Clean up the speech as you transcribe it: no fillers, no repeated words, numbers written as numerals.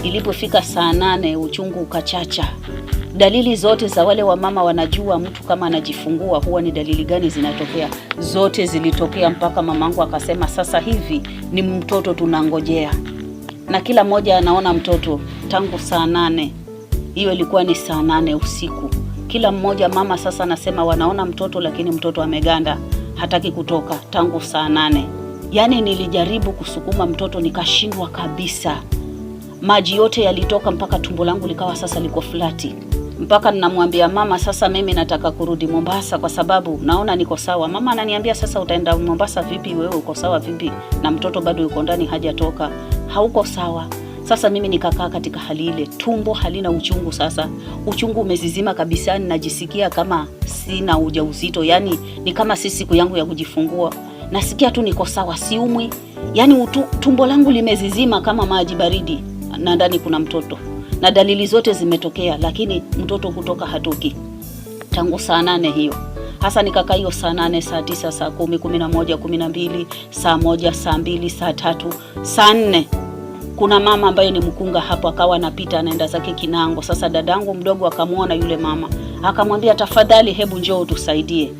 Ilipofika saa 8 uchungu ukachacha. Dalili zote za wale wamama wanajua mtu kama anajifungua huwa ni dalili gani zinatokea, zote zilitokea mpaka mamangu akasema sasa hivi ni mtoto tunangojea, na kila mmoja anaona mtoto tangu saa 8. Hiyo ilikuwa ni saa 8 usiku. Kila mmoja mama sasa anasema wanaona mtoto, lakini mtoto ameganda, hataki kutoka tangu saa 8. Yaani nilijaribu kusukuma mtoto nikashindwa kabisa. Maji yote yalitoka mpaka tumbo langu likawa sasa liko flat, mpaka ninamwambia mama, sasa mimi nataka kurudi Mombasa kwa sababu naona niko sawa. Mama ananiambia sasa, utaenda Mombasa vipi? Wewe uko sawa vipi? Na mtoto bado yuko ndani hajatoka, hauko sawa. Sasa mimi nikakaa katika hali ile, tumbo halina uchungu sasa, uchungu umezizima kabisa, ninajisikia kama sina ujauzito, yani ni kama si siku yangu ya kujifungua. Nasikia tu niko sawa, siumwi, yani tumbo langu limezizima kama maji baridi, na ndani kuna mtoto na dalili zote zimetokea, lakini mtoto kutoka hatoki tangu saa 8 hiyo hasa. Nikakaa hiyo saa 8, saa 9, saa 10, 11, 12, saa 1, saa 2, saa 3, saa 4 kuna mama ambaye ni mkunga hapo akawa anapita anaenda zake Kinango. Sasa dadangu mdogo akamwona yule mama akamwambia, tafadhali, hebu njoo utusaidie.